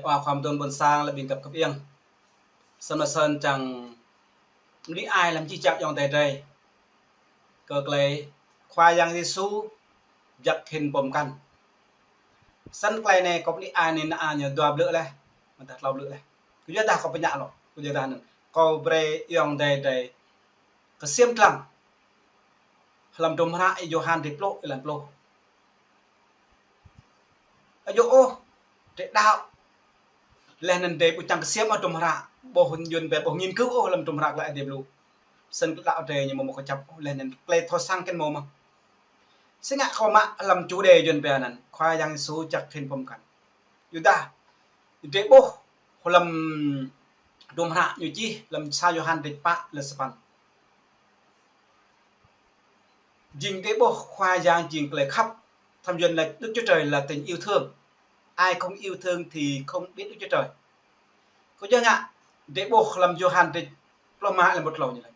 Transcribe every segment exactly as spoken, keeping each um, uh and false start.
Pô khua mơdôn ƀôn sang lĕ ƀing găp kơ ƀing. Săn mơ̆ săn čang bơni ai lăm čih čăk ayŏng adơi drei. Kơ tơlơi Khua Yang Yêsu jak hĭn pô mơkăn. Săn tơlơi anai kâo bơni ai anai nă ñu dua blư̆ laih, mơ̆ng tah klâo blư̆ laih. Kơ yua dah kâo pơñă lŏ, kơ yua dah anŭn. Kâo brơi ayŏng adơi drei kơsem lăng. Hlăm hdruôm hră Yôhan dêh pluh, êlan pluh. Ơ yơh ôh, drei đaŏ. Laih anŭn drei ƀu čang kơsem ôh hdruôm hră, ƀuh yun ƀĕ ƀuh nghiên cứu ôh hlăm hdruôm hră tơlơi Aê Diê blŭ. Săn kơ đaŏ drei ñu mơ̆ mơ̆ kơčăp ôh, laih anŭn tơlơi thâo săng kơ mơ̆ mơ̆. Sĭt ngă kâo mă hlăm chủ đề yun ƀĕ anŭn, Khua Yang Yêsu jak hĭn pô mơkăn. Yua dah, drei ƀuh hlăm hdruôm hră ñu čih hlăm sa Yôhan dêh pă êlan sapăn. Jing drei ƀuh Khua Yang jing tơlơi khăp, thăm yun laĭ Đức Chúa Trời là tình yêu thương. Ai không yêu thương thì không biết Đức Chúa Trời. Kơ yua ngă, drei ƀuh hlăm Yôhan dêh pluh rơma êlan pluh klâo ñu laĭ.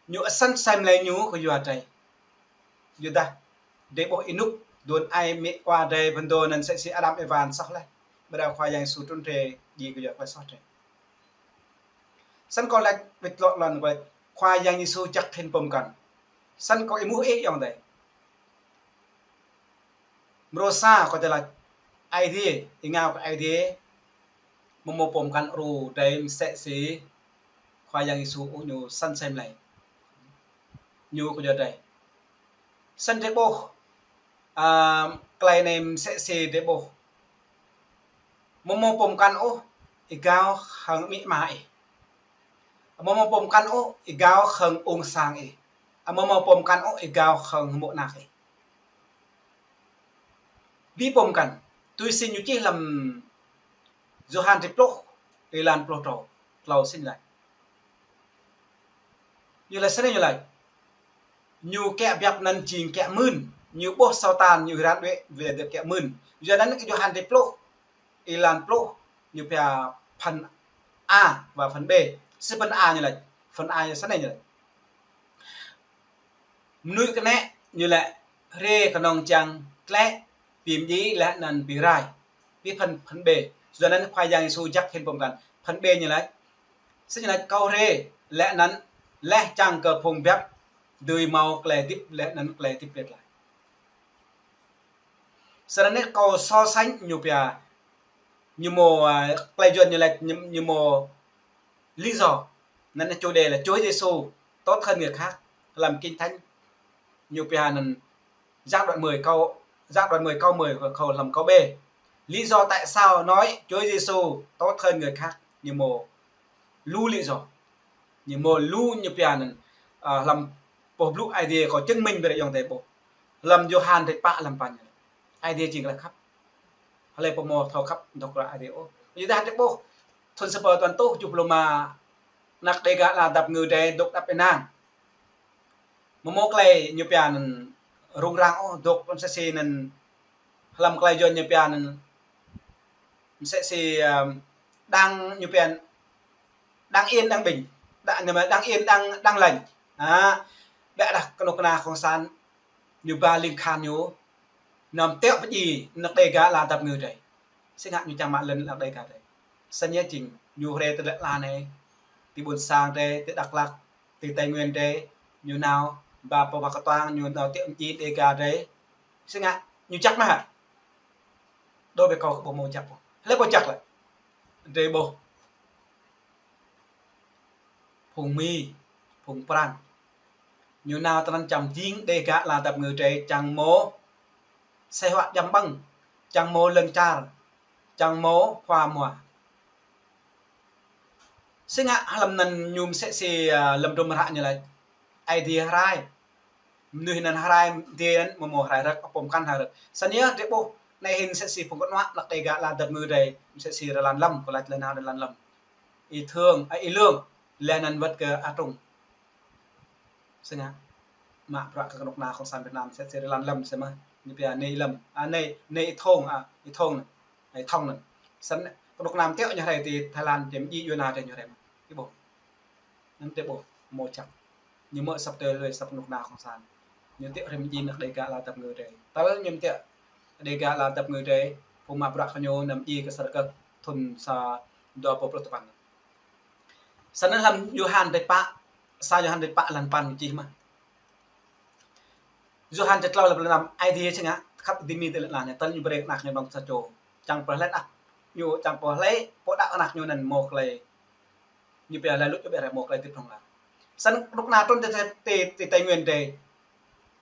Ñu asăn sem lĕ ñu kơ yua drei. Yua dah, drei ƀuh ênuk, dŭn ai mĕ wa drei pơdŏ anŭn mơsĕ si Adam Êwa soh laih. Ƀiădah Khua Yang Yêsu trŭn rai, jing kơ yua tơlơi soh drei. Săn kâo laĭ wĭt lŏ lŏn kâo laĭ, Khua Yang Yêsu jak hĭn pô mơkăn. Săn kâo êmuh ih ayŏng adơi. Mrô sa kâo tơlơi laĭ, Aê Diê, ih ngă kơ Aê Diê mơ̆ mơ̆ pô mơkăn ru drei mơsĕ si Khua Yang Yêsu ôh ñu săn sem lĕ. Ñu kơ yua drei. Săn drei ƀuh, a, tơlơi anai mơsĕ si drei ƀuh. Mơ̆ mơ̆ pô mơkăn ôh, ih gao hăng amĭ ama ih. Mơ̆ mơ̆ pô mơkăn ôh, ih gao hăng ung sang ih. Mơ̆ mơ̆ pô mơkăn ôh, ih gao hăng hmư̆ anak ih. Bi pô mơkăn, tui si ñu čih hlăm Yôhan dêh pluh, êlan pluh klâo, klâo sĭt laĭ. Ñu laĭ sĭt ñu laĭ. Ñu kiăng biă anŭn jing kiăng mưn, ñu ƀuh Satan ñu hơran đuaĭ, wơ̆t djơ̆ kiăng mưn. Yua anŭn kơ Yôhan dêh pluh, êlan pluh, ñu pia phần A và phần B. Sĭt phần A ñu laĭ, phần A ñu sĭt ñu laĭ. Mơnuih kơnĕ ñu laĭ rai kơnơ̆ng čang tlĕ, bi mdjai laih anŭn bi rai. Bi phần, phần B. Yua anŭn Khua Yang Yêsu jak hĭn pô mơkăn. Phần B ñu laĭ. Sĭt ñu laĭ kâo rai laih anŭn laih čang kơ phung biă dưi hmâo tơlơi hơdip laih anŭn tơlơi hơdip ret laih. Săn anai kâo so sánh ñu pia, ñu mơ̆, a, tơlơi yun ñu laĭ ñu, ñu mơ̆ lý do. Anŭn chủ đề là Chúa Giêsu tốt hơn người khác. Hlăm Kinh Thánh ñu pia anŭn giảng đoạn mười câu, giảng đoạn mười câu mười, câu hlăm câu B. Lý do tại sao nói Chúa Giêsu tốt hơn người khác, ñu mơ̆ lu lý do. Ñu mơ̆ lu ñu pia anŭn, a, hlăm boh blŭ Aê Diê kâo chứng minh brơi ayŏng adơi ƀuh. Hlăm Yôhan dêh pă êlan sapăn. Aê Diê jing tơlơi khăp. Hlơi pô mơ̆ thâo khăp dŏ kơ Aê Diê ôh. Yua dah drei ƀuh thŭn sa rơbâo tuăn tuh tơjuh pluh rơma anăk Đêga ala dap kơngư drei dŏ đăp ênang. Mơ̆ mơ̆ tơlơi ñu pia anŭn rŭng răng ôh, dŏ mơsĕ si anŭn hlăm tơlơi yun ñu pia anŭn mơsĕ si, ơm, đang ñu pia đang yên đang bình, đang, nhưng mà đang yên đang, đang lành. Hă, ƀiădah kơnuk kơna cộng sản ñu ba ling khan ñu, năm tiŏ pơdjai anăk Đêga ala dap kơngư drei. Sĭt ngă ñu čang mă lŏn anăk Đêga drei. Săn yơh jing ñu rai tơlơi ala anai, ti ƀuôn sang drei, ti Dak Lak, ti Tây Nguyên drei, ñu nao ba pơ wa kơtuang, ñu nao tiŏ pơdjai Đêga drei. Sĭt ngă ñu jak mơ̆ hă? Đối với kâo kâo ƀu mơ̆ jak ôh. Hlơi pô jak lĕ? Drei ƀuh phung Mi, phung Prăng. Ñu nao tơnăn čăm jing Đêga ala dap kơngư drei čang mơ̆ sĕh huă jăm ƀơ̆ng, čang mơ̆ lŏn čar, čang mơ̆ phua mua. Sĭt ngă hlăm anŭn ñu mơsĕ si, a, hlăm hdruôm hră ñu laĭ Aê Diê hrai. Mơnuih anŭn hrai, Aê Diê anŭn mơ̆ mơ̆ hrai răk, pô mơkăn hrai răk. Săn yơh drei ƀuh anai hĭn mơsĕ si phung kơnuă anăk Đêga ala dap kơngư drei, mơsĕ si Rlan Lâm, kâo laĭ tơlơi nao Rlan Lâm. Y Thương, a, Y Lương, laih anŭn wơ̆t kơ A Trung. Sĭt ngă mă bruă kơ kơnuk kơna cộng sản Việt Nam mơsĕ si Rlan Lâm sĭt mơ̆. Ñu pia anai Y Lâm, a, anai, anai Y Thông, a, Y Thông anŭn. A, Y Thông anŭn. Săn kơnuk kơna tiŏ ñu hrai ti Thái Lan, ti mơdjai yua anai drei ñu hrai mơ̆. Ih ƀuh. Anŭn drei ƀuh mơ̆ jak. Ñu mơ̆ săp tơlơi lui săp kơnuk kơna cộng sản. Ñu tiŏ rai mơdjai anăk Đêga ala dap kơngư drei. Tơl ñu tiŏ Đêga ala dap kơngư drei, phung mă bruă kơ ñu nao mơdjai kơ sơrkơ̆k. thun sa dua rơbâo pluh tơpăn. Săn anŭn hlăm Yôhan dêh pă, sa Yôhan dêh pă lan păn čih mơ̆n. Yôhan črăn klâo lan păn năm, Aê Diê sĭt ngă khăp dĭ mĭn tơl lŏn tơlơi ñu brơi kơ ană ñu dŏng sa čô, čang pơhlei ană ñu, čang pơhlei pô đaŏ ană ñu anŭn mơ̆ tơlơi ñu pia laih luč, ñu pia mơ̆ tơlơi tĭp hlŏng lar. Săn kơnuk kơna trŭn ti, ti, ti Tây Nguyên dêh.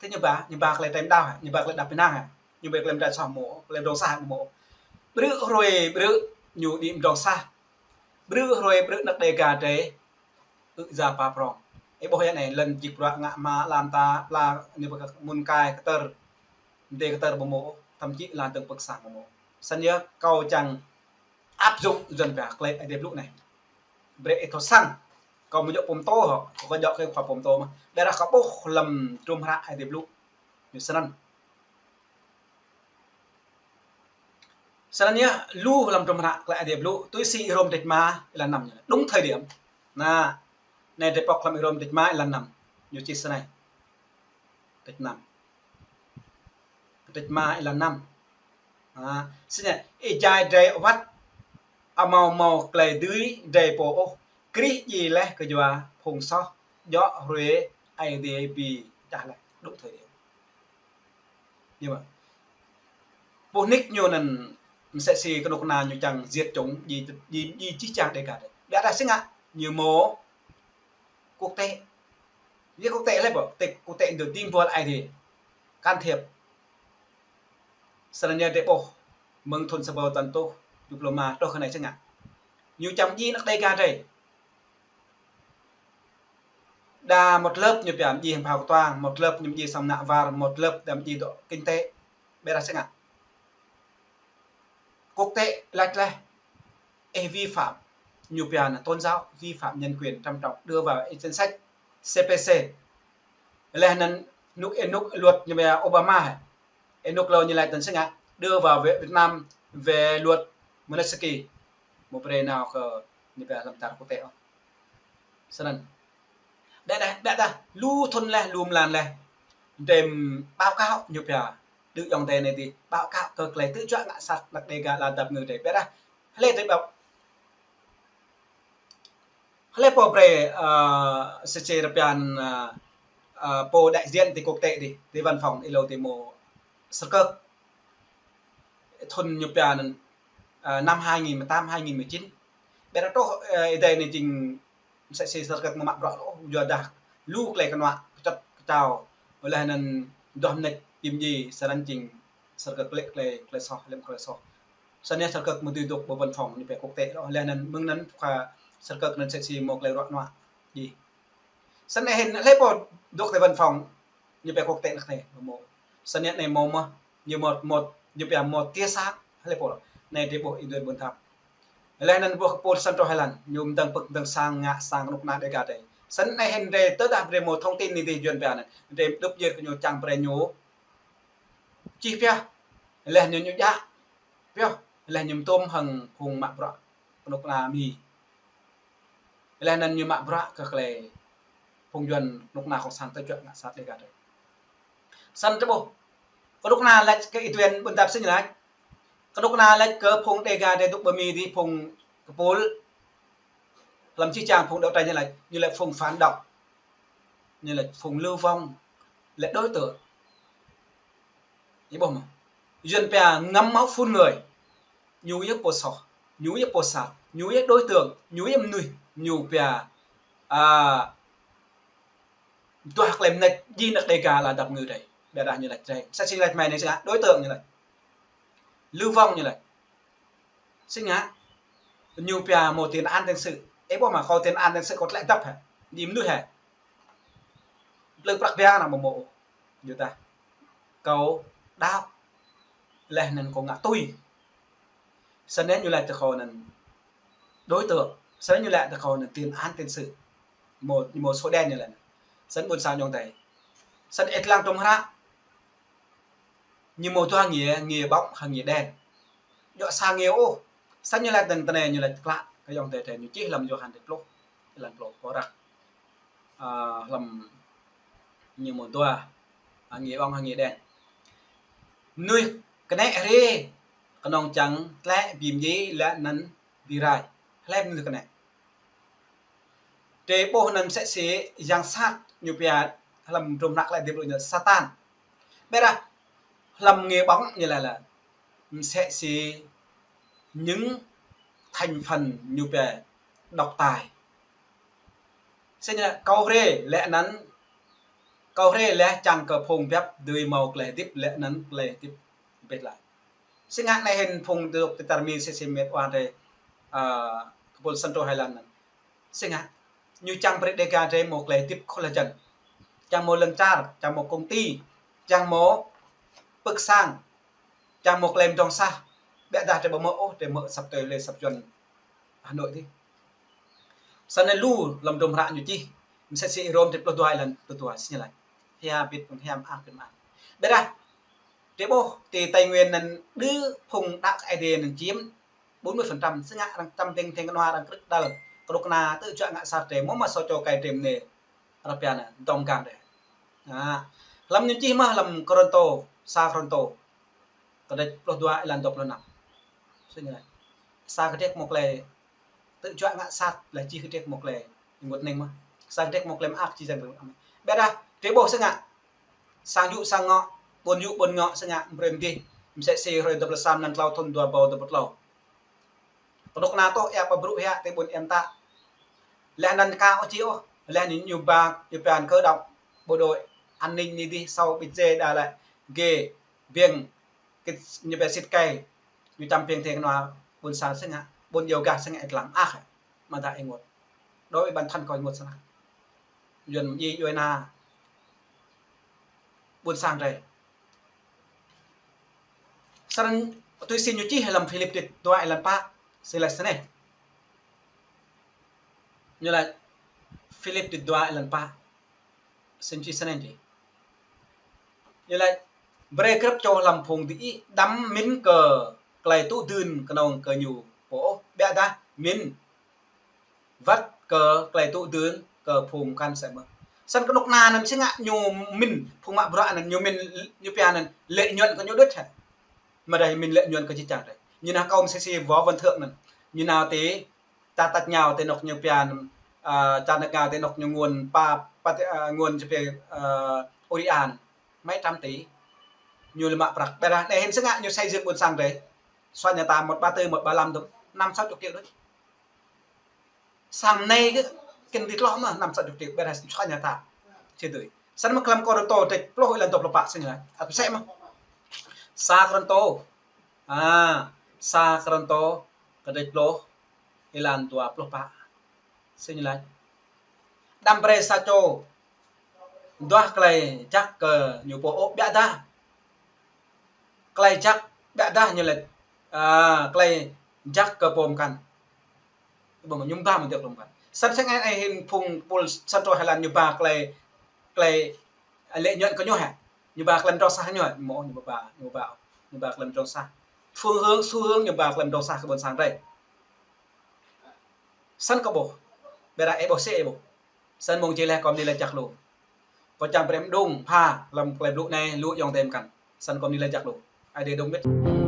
Tơ ñu ba, ñu ba tơlơi tơlơi đaŏ hă, ñu ba tơlơi đaŏ pơnăng hă, ñu ba tơlơi mơdrai soh mơ̆, tơlơi dŏng sah mơ̆. Brư̆ hrơi brư̆ ñu đĭ mơ̆ dŏng sah. Brư̆ hrơi brư̆ anăk Đêga dêh ư̆ ya pă prong. Ih ƀuh yơh anai, lŏn jik bruă ngă mă lăm ta, pla ñu ba kơ mơ̆n kai kơtơr, mơdê kơtơr ƀu mơ̆, thậm chí lŏn dơ̆ng pơ̆k sang ƀu mơ̆. Săn yơh kâo čang áp dụng Yuăn pia tơlơi Aê Diê blŭ anai. Brơi ih thâo săng, kâo mơ̆ djơ̆ pô pơtô hŏ, kâo djơ̆ kơ khua pô pơtô mơ̆n. Ƀiădah kâo ƀuh hlăm hdruôm hră Aê Diê blŭ ñu săn anŭn. Săn anŭn yơh, lu hlăm hdruôm hră tơlơi Aê Diê blŭ, tui si Rôm dêh ma, êlan năm ñu. Đúng thời điểm. Anai, anai dêh pŏk hlăm Rôm dêh ma, êlan năm. Ñu čih săn anai. Dêh năm. Dêh ma, êlan năm. Ha, sĭt nik, ih jai drơi awăt, amâo mâo tơlơi dưi drơi pô ôh, Krist djai laih kơ yua phung soh, djŏ hrơi Aê Diê bi čah laih. Đúng thời điểm. Ñu mơ̆. Pô nik ñu anŭn mơsĕ si kơnuk kơna ñu čang diệt chủng, djai, djai, djai jih jang Đêga dêh. Ƀiădah sĭt ngă, ñu mơ̆ quốc tế. Ñu quốc tế laih ƀuh, quốc tế ñu tin buăl Aê Diê can thiệp. Săn anŭn yơh dêh ƀuh, mơ̆ng thun sa rơbâo tơpăn rơtuh, djŭp lŏm ma truh kơ anai sĭt ngă. Ñu čang djai anăk Đêga dêh. Đa một lớp ñu pia mơ̆ djai hăng phao kơtuang, một lớp ñu mơ̆ djai sang mơnă war, một lớp đa mơ̆ djai dŏ kinh tế. Ƀiădah sĭt ngă. Quốc tế laĭ laih, ih vi phạm, ñu pia anŭn tôn giáo, vi phạm nhân quyền trầm trọng, đưa vào danh sách C P C. Laih anŭn anŭn, anŭn luật ñu pia Obama hă. Anŭn luật ñu laĭ tơ̆n sĭt ngă, đưa vào Việt, Việt Nam về luật Magnitsky. Mơ̆ brơi nao kơ ñu pia hlăm tar quốc tế ôh. Săn anŭn. Ƀiădah, ƀiădah, lu thun laih, lu mlan laih. Đêm báo cáo ñu pia, đư̆ yŏng dêh anai dih, báo cáo kơ tơlơi tơčuă ngă sat anăk Đêga lŏn dap ngư dêh. Ƀiădah, hlơi dih ƀuh. Hlơi pô brơi, ơ, sĕ sĕ rơpian, ơ, ơ, pô đại diện ti quốc tế dih, ti văn phòng ih lŏ ti mơ̆ sơkơ̆k. Thun ñu pia anŭn, ơ, năm hai nghìn mười tám, hai nghìn mười chín. Ƀiădah truh, ơ, ih dai anai jing mơsĕ si sơkơ̆k mơ̆ mă bruă ôh, yua dah lu tơlơi kơnuă kơčăt kơčao. Laih anŭn dŏ mơneč pim ji, săn anŭn jing sơkơ̆k lĕ tơlơi, tơlơi soh, lĕ tơlơi soh. Săn anai sơkơ̆k mơ̆ dưi dŏ ƀơi văn phòng ñu pia quốc tế ôh. Laih anŭn mơ̆ng anŭn khua sơkơ̆k anŭn mơsĕ si mơ̆ tơlơi ruă nuă ji. Săn anai hĭn hlơi pô dŏ ti văn phòng ñu pia quốc tế anăk anai mơ̆. Săn anai mơ̆ mơ̆, ñu mơ̆, mơ̆, ñu pia mơ̆ tia sang, hlơi pô. Anai dêh ƀuh ih dui ƀuôn thap. Laih anŭn ƀuh kơ pô săn truh Thái Lan, ñu mơ̆ng dơ̆ng pơ̆k dơ̆ng sang ngă sang kơnuk kơna Đêga dêh. Săn anai hĭn dêh tơdah brơi mơ̆ thông tin anai dih Yuăn pia anŭn. Dêh đŭp jêr kơ ñu čang brơi ñu čih pioh. Laih ñu ñu djă pioh. Laih ñu mơtôm hăng phung mă bruă kơnuk kơna Mi. Laih anŭn ñu mă bruă kơ tơlơi phung Yuăn kơnuk kơna cộng sản tơčuă ngă sat Đêga dêh. Săn tơƀuh. Kơnuk kơna laĭ kơ ih dui ƀuôn thap sĭt ñu laĭ. Kơnuk kơna laĭ kơ phung Đêga dêh dŏ ƀơi Mi dih phung kơpul. Hlăm jih jang phung đấu tranh ñu laĭ, ñu laĭ phung phản động. Ñu laĭ phung lưu vong, laĭ đối tượng. Ih ƀuh mơ̆. Yuăn pia ngắm máu phun người. Ñu yơh pô soh, ñu yơh pô sat, ñu yơh đối tượng, ñu yơh mơnuih, ñu pia, a, duah tơlơi mơneč djai anăk Đêga lŏn dap ngư dêh. Ƀiădah ñu laĭ dêh. Mơsĕ si laĭ mơ̆ng anai sĭt ngă, đối tượng ñu laĭ. Lưu vong ñu laĭ. Sĭt ngă, ñu pia mơ̆ tiền án tiền sự. Ih ƀuh mơ̆, kâo tiền án tiền sự kâo tơlơi dăp hă. Djai mơnuih hă. Plư prăk biă anŭn mơ̆ mơ̆. Yua dah. Kâo đaŏ. Laih anŭn kâo ngă tui. Săn anai ñu laĭ tơ kâo anŭn đối tượng. Săn anai ñu laĭ tơ kâo anŭn tiền án tiền sự. Mơ̆, mơ̆ sổ đen ñu laĭ. Săn ƀuôn sang yŏng dêh. Săn ih lăng hdruôm hră. Ñu mơ̆ dua nghĩa, nghĩa bóng hăng nghĩa đen. Djŏ sa nghĩa ôh. Săn ñu laĭ tơ̆n tơnai ñu laĭ klă. Kơ yŏng dêh dêh ñu čih hlăm Yôhan dêh pluh. Êlan pluh pô răk. A, hlăm ñu mơ̆ dua. A, nghĩa bóng hăng nghĩa đen. Mơnuih kơnĕ hrê. Kơnơ̆ng čang tlĕ ƀing djai laih anŭn ƀing rai. Hlơi mơnuih kơnĕ. Drơi ƀuh anŭn mơsĕ si yang sat ñu pia hlăm hdruôm hră Klei Hơdip Luă ñu Satan. Ƀiădah hlăm nghe ƀơ̆ng ñu laĭ laĭ mơsĕ si những thành phần ñu pia độc tài. Sĭt ñu laĭ kâo rai laih anŭn, kâo rai laih čang kơ phung biăp dưi hmâo klei hơdip laih anŭn klei hơdip ƀiă laih. Sĭt ngă anai hĭn phung dŏ tơtar mi sĭt sĭt mĕt wa drơi, a, kơ ƀôn Santo Highland anŭn. Sĭt ngă ñu čang brơi Dega drơi hmâo klei hơdip khul hơjăn. Čang hmâo lŏn čar, čang hmâo công ty, čang hmâo pơ̆k sang, čang hmâo klei mơdrŏng sah. Ƀiădah drơi ƀu hmâo ôh, drơi hmâo asăp tơi lĕ asăp Yuăn Hà Nội dih. Sĭt anŭn lu hlăm hdruôm hră ñu čih. Mơsĕ si Rôm drơi pluh dua êlan pluh dua sĭt ñu laĭ. Hia bit pun hia mơak bit mơak. Ƀiădah drơi ƀuh ti Tây Nguyên anŭn đơ phung đaŏ kơ Ơi Adai anŭn chiếm bốn mươi phần trăm, sĭt ngă arăng čăm teng teng kơnua arăng krư̆ đăl. Kơnuk kơna tơjuă ngă sat drơi, mơ̆ mă sô čô kai drơi mơnê. Arăng pia anŭn dŏng gang drơi. Ha. Hlăm ñu čih mơ̆ hlăm Kôrintô, sa Kôrintô. Kơdrêč pluh dua êlan dua pluh năm. Sĭt ñu laĭ. Sa kơdrêč hmâo klei tơjuă ngă sat, laih čih kơdrêč hmâo klei ênguôt hơning mơ̆. Sa kơdrêč hmâo klei mơak čih jang. Ƀiădah drơi ƀuh sĭt ngă. Sang yŭ sang ngŏ, ƀôn yŭ ƀôn ngŏ sĭt ngă brơi mơdih. Mơsĕ si hrơi dua pluh sa mlan klâo thun dua ƀâo dua pluh klâo. Kơnuk kơna tŏ ia pơbrŭ hia ti ƀôn ia mơtă. Laih anŭn ka ôh či ôh, laih anŭn ñu ba, ñu pia anŭn cơ động, bộ đội an ninh ñu dih, sau bit dê đa lĕ, gê, biêng, kit, ñu pia sĭt kai, ñu čăm biêng teng kơnua ƀôn sang sĭt ngă, ƀôn yoga sĭt ngă ih lăng ah, mơta ênguôt. Đối với bản thân kâo ênguôt sĭt ngă. Yuan djai yuan na ƀôn sang drơi. Sĭt anŭn tui si ñu čih hlăm Philip dua êlan pă, sĭt laĭ sĭt anai. Ñu laĭ Philip dua êlan pă. Sĭt čih sĭt anai dih. Ñu laĭ brơi grăp čô hlăm phung diih đăm mĭn kơ klei tŭ dưn kơnơ̆ng kơ ñu pô ôh, ƀiădah mĭn wơ̆t kơ klei tŭ dưn kơ phung mơkăn sĭt mơ̆. Sĭt kơnuk kơna anŭn sĭt ngă ñu mĭn phung mă bruă anŭn ñu mĭn ñu pia anŭn lợi nhuận kơ ñu đôč hă. Mơ̆ dah mĭn lợi nhuận kơ čih čang drơi. Ñu nao kơ mơsĕ si Võ Văn Thưởng anŭn. Ñu nao ti čar tač rơngiao ti anŏ ñu pia anŭn, a, čar tač rơngiao ti anŏ ñu ngôn pa, pa, a, ngôn ñu pia, a, Urian. Mấy trăm tỷ. Ñu lĕ mă prăk. Ƀiădah anai hĭn sĭt ngă ñu xây dựng ƀôn sang drơi. Xóa nhà tạm một ba tư, một ba lăm tŭm năm sáu chục triệu đôč. Sang anai kơ kơnơ̆ng tih tloh mơ̆ năm sáu chục triệu, ƀiădah xóa nhà tạm. Sĭt tui. Sĭt mơ̆ hlăm Kôrintô kơdrêč pluh êlan dua pluh pă sĭt ñu laĭ. Ăt pơsĕ mơ̆. Sa Kôrintô. A, sa Kôrintô kơdrêč pluh êlan dua pluh pă. Sĭt ñu laĭ. Đăm brơi sa čô duah klei jăk kơ ñu pô ôh ƀiădah. Klei jăk ƀiădah ñu laĭ, a, klei jăk kơ pô mơkăn. Ƀu mơ̆ ñu ba mơ̆ djŏp lŏm kăn. Sĭt sĭt ngă anai hĭn phung ƀôn Santo Highland ñu ba klei, klei lợi nhuận kơ ñu hă. Ñu ba klei mơdrŏng sah ñu hă. Mơ̆ ñu ba, ñu ba, ñu ba klei mơdrŏng sah. Phương hướng, xu hướng ñu ba klei mơdrŏng sah kơ ƀôn sang drơi. Sĭt kơ ƀuh. Ƀiădah ih ƀuh sĭt ih ƀuh. Sĭt mơ̆ng čih laih kơ mơni laĭ jăk lu. Kâo čang brơi mơđung pha hlăm klei blŭ anai lu ayŏng adơi mơkăn. Sĭt kơ mơni laĭ jăk lu. Ơi Adai dŏ mĭt.